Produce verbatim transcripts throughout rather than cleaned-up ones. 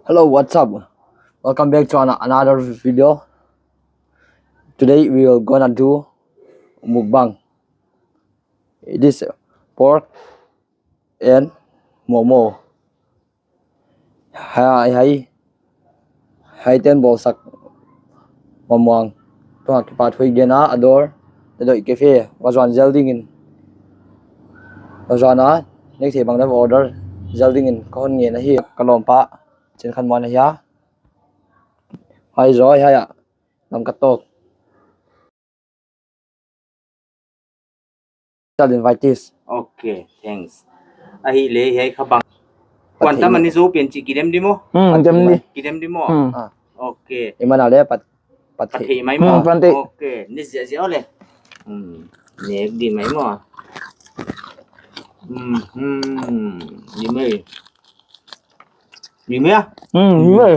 Hello, what's up? Welcome back to an- another video. Today we are gonna do mukbang. It is pork and momo. Hai, hai. Hai ten bawlsak momo ang. Tua kipat hui gen a, a dawr Tedoih Cafe va zuan zel dingin, va zuan a, next thei bang na va order zel dingin ka hon ngen ahi. Ka lawmpa Chin Khan Muan ahi a. Hai zaw, hai a. Lam ka tawk. Special invitees. Okay, thanks. Ahihleh, hiai kha bang. Kuan tam ani zo pen chi kidem di maw? Hmm, dem di. Kidem di maw? Hmm. Ah. Okay. I man a leh pat, pat thei. Pat thei mai maw? Hmm, pat thei. Okay, ni ziahziah leh. Hmm. Nek di mai maw? Hmm, hmm. Di mai. Di mai a? Hmm, di mai.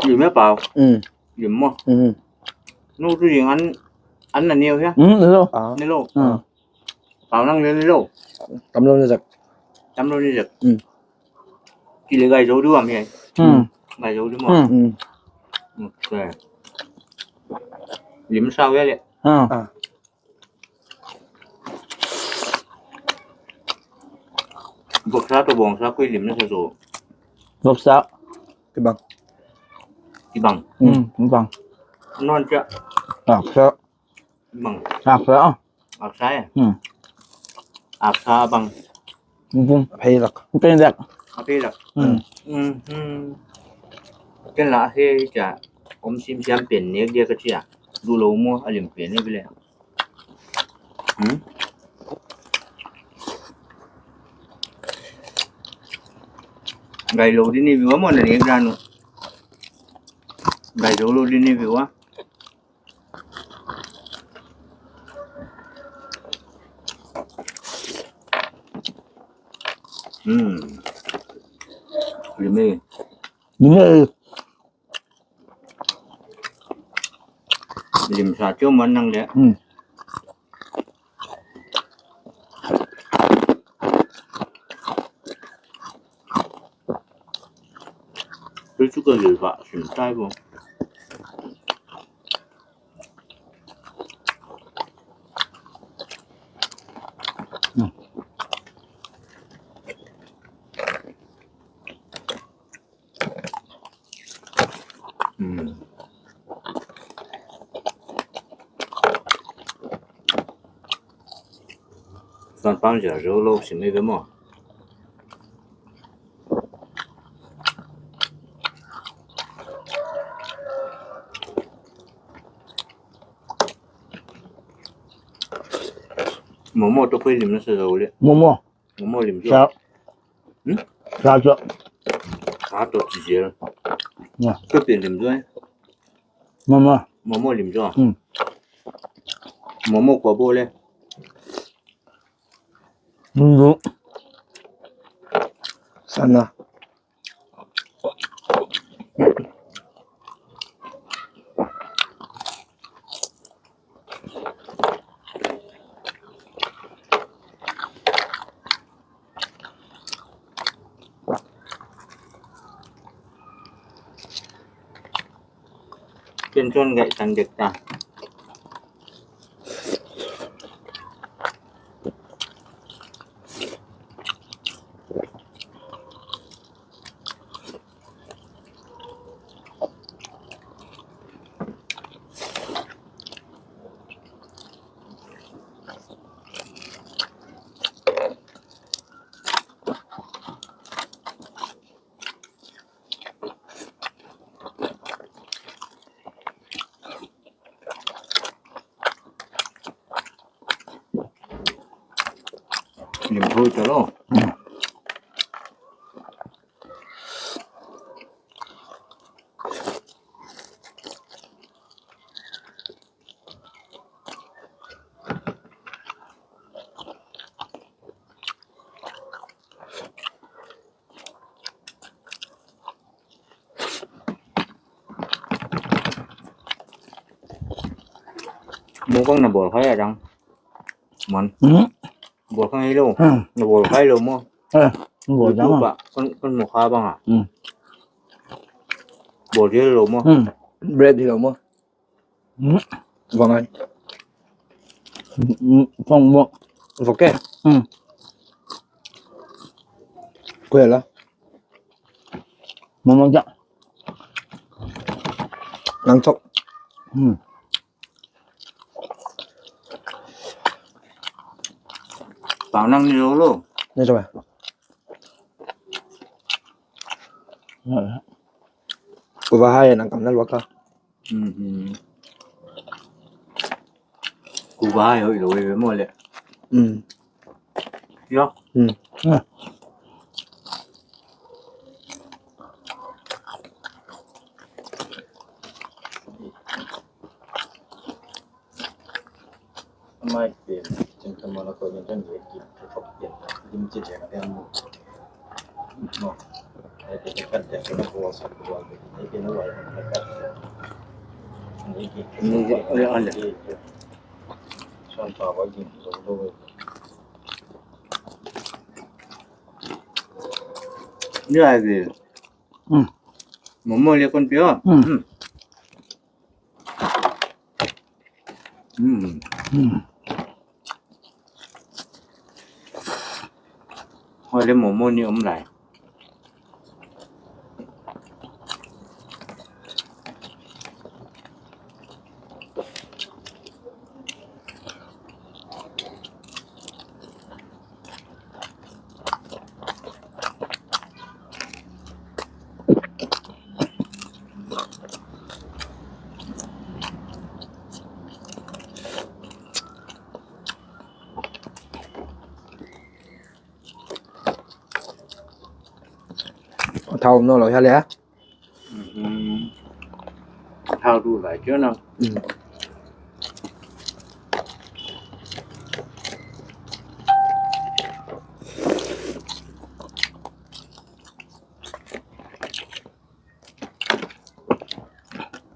Lim e pau. Mm. Lim maw? Mm. Nou tu ding an, an na neu hia? Mm, neu. Ah. Neu. Ah. Pau nang leh ni lou. Tam lou ni zek. Tam lou ni zek. Hmm. Ki leh gai zou di uam hiai. Hmm. Gai zou di maw. Hmm. Hmm. Okay. Lim sa ve leh. Ah. Ah. Voksa toh bawngsa koi lim na sa zaw? Voksa. Kibang. Kibang. Hmm, kibang. Non chia. Ah, sa. Bang. Aksa, ah. Aksa, eh? Hmm. Aksa bang. Hmm. Phei lak. Phei lak. A phei lak. Hmm. Hmm, hmm. Ken la he cha. Om sim siam pen nek dia ka chia. Du lou maw, a lim pen ni bile. Hmm? Gai lou di ni viu maw na nek dan uh. Gai lou lou di ni viu a. Hmm. Lim e. Lim e. Lim sa chiu man nang leh. Hmm. Tui chu ka lil va sim tai bo. Hmm. San pang zia zo lou sim e ve maw. Momo toh koi lim na sa zo leh. Momo. Momo lim zo. Sa. Hmm? Sa toh. Sa toh chi zel. Ya. Koi pen lim zo, eh. Momo. Momo lim zo. Hmm. Momo kua bo leh. Lim zo. Sana. Ken chon gai san dek ta. Lim thui ta lo. Hmm. Mukbang na bawl kha a dang. Man. Hmm. Bawl kha hi lo. Hmm. Na bawl kha hi lo maw. Eh, bawl dang. YouTube ah, kon, kon mu kha bang a. Hmm. Bawl hi lo maw. Hmm. Bread hi lo maw. Hmm. Bang ai. Hmm, kong mo. Vok ke. Hmm. Kuya la. Mama ja. Nang chok. Hmm. Pau nang ni lo lo. Ni lo. Ku va hai nang kam na luak ka. Hmm, hmm. Ku va hai hoih lo ve maw le. Hmm. Yo. Hmm. Ah. Mai pen, chin ka mala ko yin jan ye ki, ka tok pen, lim chi je ka pen mu. No. Ai pen ka kat ja ka ko sa ko wa pen, ai pen wa ka kat. Ni ki. Ni ja, ya, ande. San pa wa yin, lo, lo. Ni ai pen. Hmm. Momo le kon pia. Hmm. Hmm. Hmm. Hmm. Hoi le momo ni om lai. Thau no lo hia le. Hmm. Thau du lai kio na. Hmm.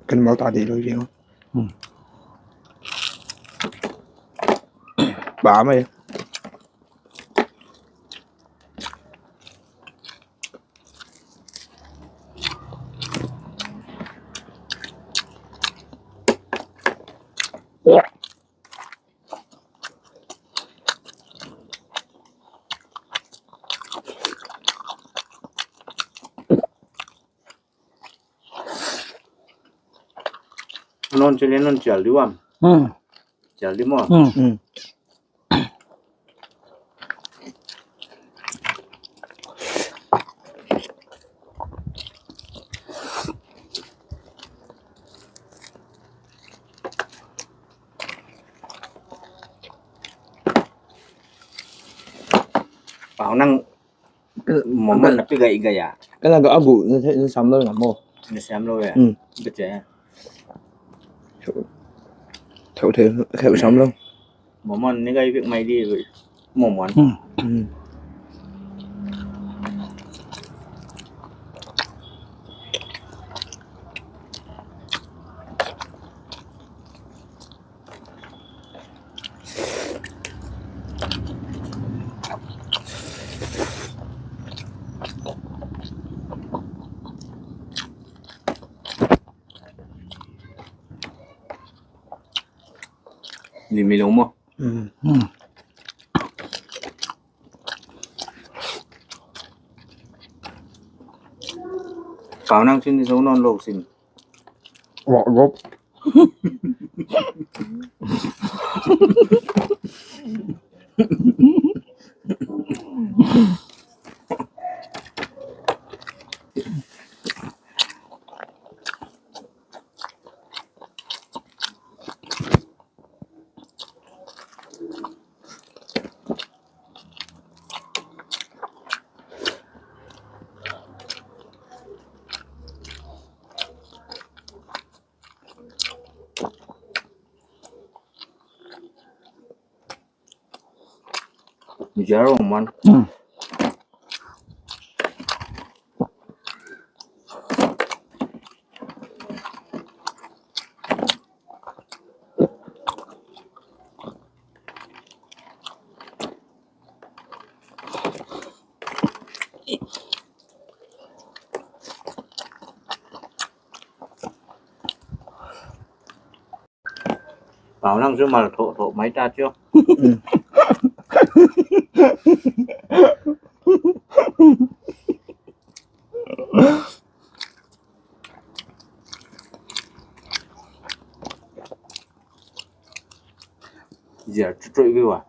Kan mal ta di lo kio. Hmm. Ba mai. Non chile non chial di wam. Hmm. Chial di mo. Hmm. Hmm. Pau nang Ka, momo ka, na pi gai gai a. Ka na ka agu, na, na sam lo na mo. Na sam lo ya. Hmm. Beche. Thau, thau, thau sam lo. Momo ni gai bik mai di, momo. Hmm. Hmm. Ni mi lo mo. Hmm. Hmm. Kau nang sin ni zo non lo sin. Wah, gop. Zero man. Hmm. Pau nang chu mal thoh thoh mai ta chu. Zia chu chu i view a.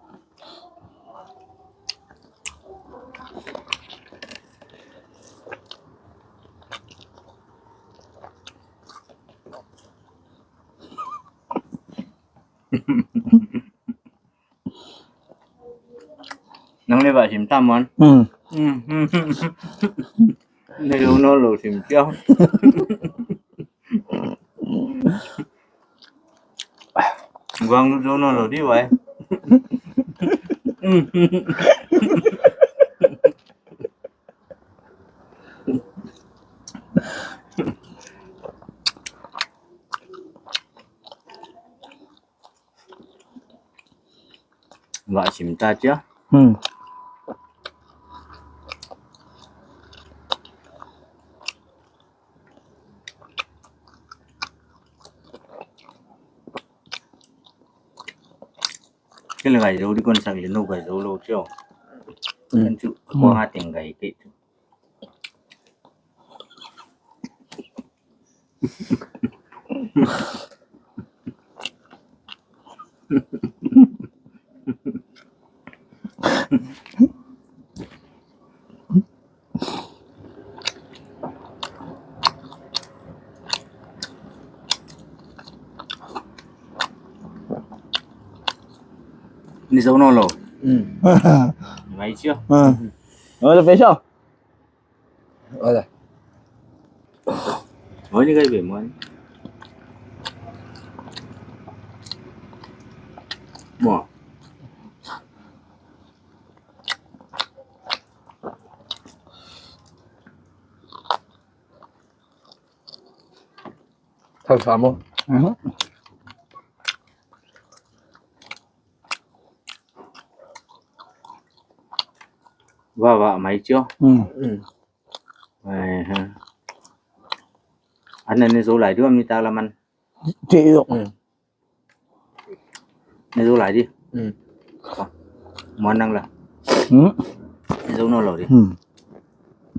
Nang le va sim ta man. Hmm. Hmm. Nei lo no lo sim chiau. Guang lu zo no lo di vai. Va sim ta chia. Hmm. Kila gai zo di kon sang le no gai zo lo chio. Hmm. Kan chu ko ha teng gai ke chu. Ni zo no lo. Hmm. Mai chio. Hmm. Oi, lo pe chio. Oi. Oi, ni kai be mo. Mo. Thau sa mo. Mhm. Va va mai chio. Hmm. Hmm. Ai ha. An ne zo lai du mi ta la man. Ti yo. Hmm. Ne zo lai di. Hmm. Muan nang la. Hmm. Ne zo no lo di. Hmm.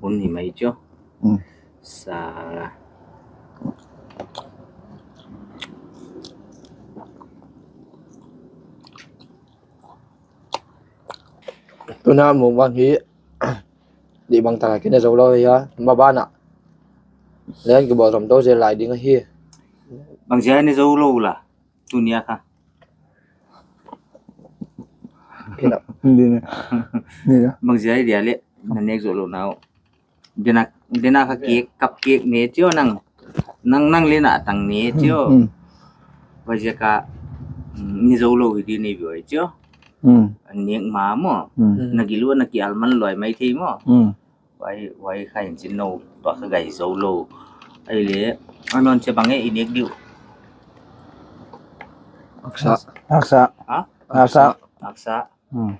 Hun ni mai chio. Hmm. Sa la. Tuna mukbang hi di bang ta kene zo lo ya, ma bana. Len ke bo zom to je lai ding hi. Bang je ne zo lo la. Tunia kha. Kena. Ni ne. Ni ne. Bang je dia le, na nek zo lo nau. Dena, dena kha kek, kap kek ne chio nang. Nang, nang le na tang ne chio. Hmm, hmm. Wa je ka, mm, ni zo lo hi di ne bi chio. Hmm. Nek ma mo. Hmm. Na gilu na ki alman loi mai thei mo. Hmm. Wai, wai kha in chin no, tua kha gai zo lo. Ai le, anon che bang e i nek diu. Aksa. Aksa. Ha? Aksa. Aksa. Hmm.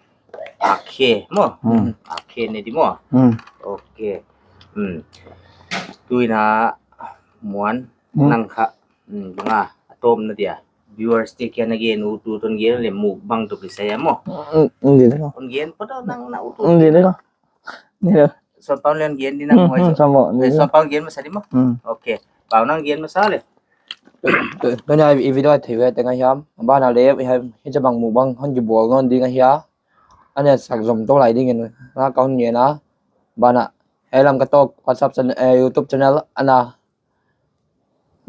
Akhe, mo? Hmm. Akhe ne di mo? Hmm. Okay. Hmm. Tuina muan, hmm, nang kha. Hmm, nga, atom na dia. Viewers te kia na gen u tu ton gen le mukbang tu kisai mo? Hmm, hmm, di ko. Ton gen pada nang na u tu. Hmm, di ko. Ni lo. Son Paul len gen di nang. Hmm, mo hmm, iso. Son Paul, eh, ni lo. Son Paul gen masa di mo? Hmm. Okay. Pau nang gen masa le. Tu, tu, tu ni ai i video thei ve teng a hiam. Bana le, i hai, hi chabang mukbang, hon ki bol non ding a hia. Ane sak zom to lai ding in. Na account ni na. Bana. Hei Lamka Talk, WhatsApp channel, eh, YouTube channel, ana.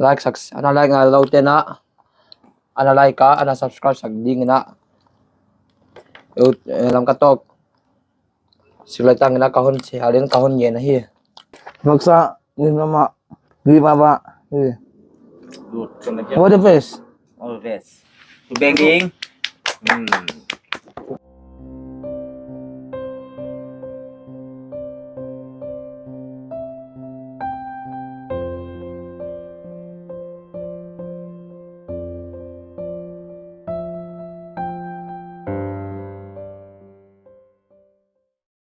Like sak, ana like ngal lo te na. Ana like ka, ana subscribe sak ding na. Ut, eh, Lamka Talk. Siklai tang na ka hon si, halin ka hon yen hi. Maksa, ni mama, ni mama. Eh. Good. All the best. All the best. To bang ding. Hmm.